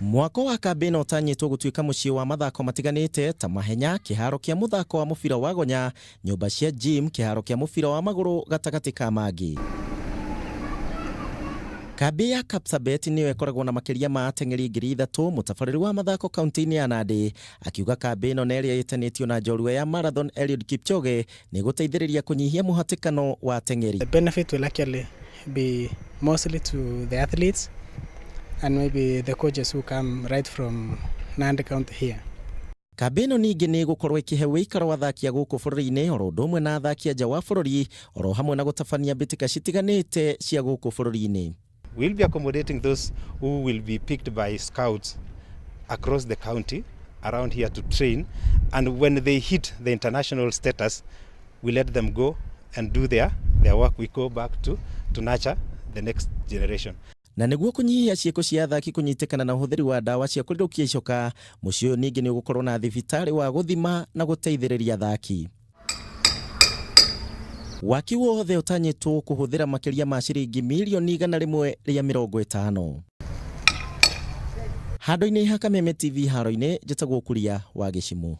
Mwako wa kambĩ ĩno ũtanyĩtwo gũtuĩka mũciĩ wa mathako matiganĩte ta mahenya, kĩharo kĩa mũthako wa mũbira wa gonya, nyũmba cia gym, kĩharo kĩa mũbira wa magũrũ gatagatĩ ka mangĩ. Kambĩ ya Kapsabet nĩyo ĩkoragwo na makĩria ma ateng'eri 3000. Mũtabarĩri wa mathako kaunti-inĩ ya Nandi akiuga kambĩ ĩno na ĩrĩa ĩtanĩtio na njorua ya marathon Eliud Kipchoge nĩ ĩgũteithĩrĩria kũnyihia mũhatĩkano wa ateng'eri. The benefit will actually be mostly to the athletes and maybe the coaches who come right from Nandi County here. Kambĩ ĩno ningĩ nĩ ĩgũkorwo ĩkĩhe ũikaro athaki a gũkũ bũrũri-inĩ oro ũndũ ũmwe na athaki a nja wa bũrũri oro hamwe na gũtabania mbĩtĩka citiganĩte cia gũkũ bũrũri-inĩ. We'll be accommodating those who will be picked by scouts across the county around here to train, and when they hit the international status, we let them go and do their work. We go back to nurture the next generation. Na nĩguo kũnyihia ciĩko cia athaki kũnyitĩkana na ũhũthĩri wa ndawa cia kũrirũkia icoka, mũciĩ ũyũ ningĩ nĩ ũgũkorwo na thibitarĩ wa gũthima na gũteithĩrĩria athaki. Waki wothe ũtanyĩtwo kũhũthĩra makĩria ma ciringi mirioni 150. Handũ-inĩ ha Kameme TV haro-inĩ, njĩtagwo Kuria wa Gĩcimũ.